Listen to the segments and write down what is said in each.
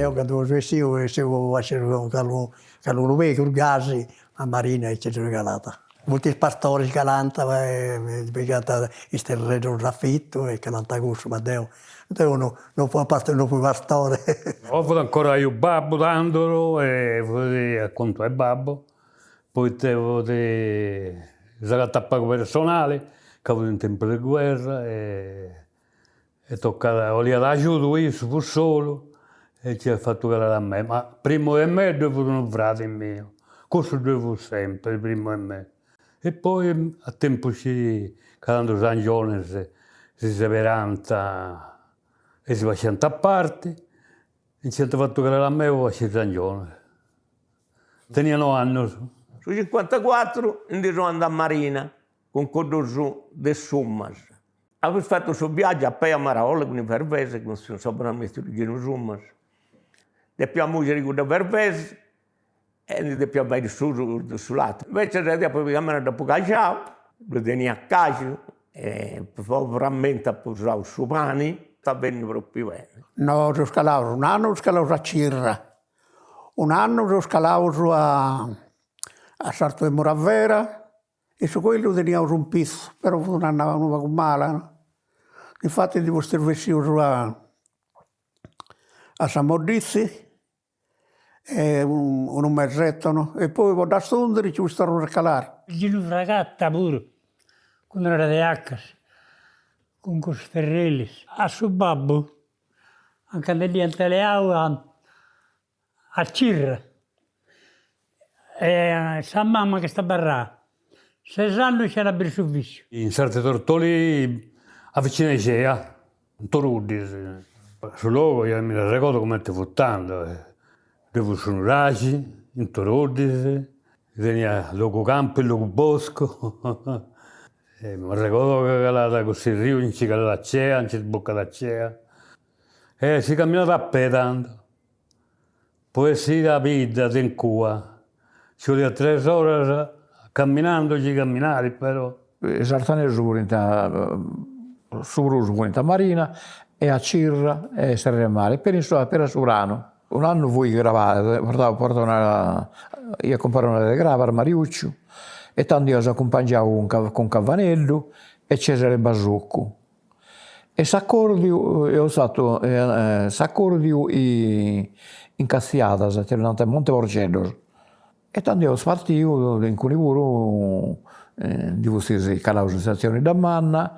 Deu candu seu essiu, seu essiu cun calincunu pegus gasi, a Marina aici ddoi calat. Funt is pastoris calant e pigant is terrenus a fitu e calant cussu, ma deu deu no no fui no fui pastore. No fut ancora 'iu babbu tandus e fut a contu 'e babbu, poita fut s'agatat pagu personali, ca fut in tempus de guerra e E tocat, 'oliat agiudu issu, fut solu e nc'iat fatu calai a mei, ma primu de mei ddoi fut unu fradi miu, cussu ddoi fut sempri primu 'e mei. E poi a tempus chi, ca tandu is angionis si seberant e si fasciant a parti, nc'iant fatu calai a mei po pasci is angionis. Tenia no'annus. Su cincuantacuatru ndi seu andau a Marina cun cuddus de Sumas. Apu fatu su viaggiu a pei a marolla cun is berbeis, cun sa bon'anima 'e tziu Ginu Sumas. Depiaus mungiri cuddas berbeis e ndi depiaus fai su su lati. Invecias deu apu pigau meda dd'apu caxau, ddoi tenia caxu e po frammentu apu usau su pani, est benniu propriu beni. No seus calaus, un'annu seus calaus a Cirra, un'annu seus calaus a a sartu de Muravera E su coillu teniaus in pitzu, però fut un'annada unu pagu mala, infati ndi fustis bessius a a sa modditzi e unu mesetto no, e poi po dda stundiri nci fustis torraus a calai. Ginu Fragatta puru, cun d'una de 'accas, cun cussus ferrilis. A su babbu, a nca ndi dd'iant leau a a Cirra e sa mama ch'est abarrada ses annus chena biri su fillu. In sartu 'e Tortolì a vicinu 'e Cea, in Toruddis. Su logu gei mi dd'arregodu cumenti fut tando, ddoi fut su nuraxi in Toruddis, teniat logu campu e logu boscu e m'arregodu ca calat cussu riu nci calat a Cea, nci sbucat a Cea e si camminat a pei tando Po essiri a bidda de incua nci 'oliat tres oras camminandu chi camminari però. Is arthanesus furint su prus furint a Marina e a Cirra e Serra 'e Mari e peri peri a su pranu. Un'annu fui crabaiu, portau portau una iat comporau una de crabas Mariucciu e tandu iaus acumpangiau cun cun Cavaneddu e Cesare Basuccu E s'acordiu eus fatu s'acordiu in Castiadas, ita ddi nant Monte Porceddos, e tandu eus partiu de inguni puru ndi fustis calaus in istatzioni Biddamanna,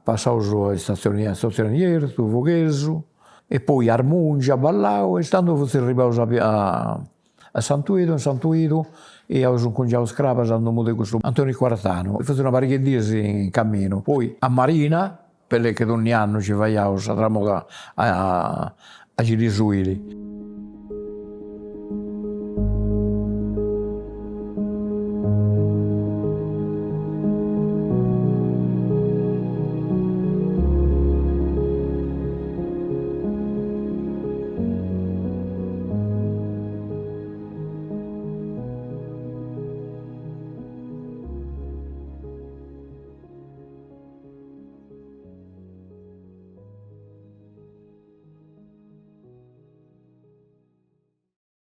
passaus a istatzioni istatzioni Jerzu, Foghesu e poi Armungia, Ballau e tandu fustis arribaus a A Santu 'Idu, in Santu 'Idu iaus incungiau is crabas a domu de cussu Antoni Quartanu, fut una pariga 'e diis in caminu, poi a Marina, bell'e che donnia annu nci faiaus sa tramoda a Gilisuili.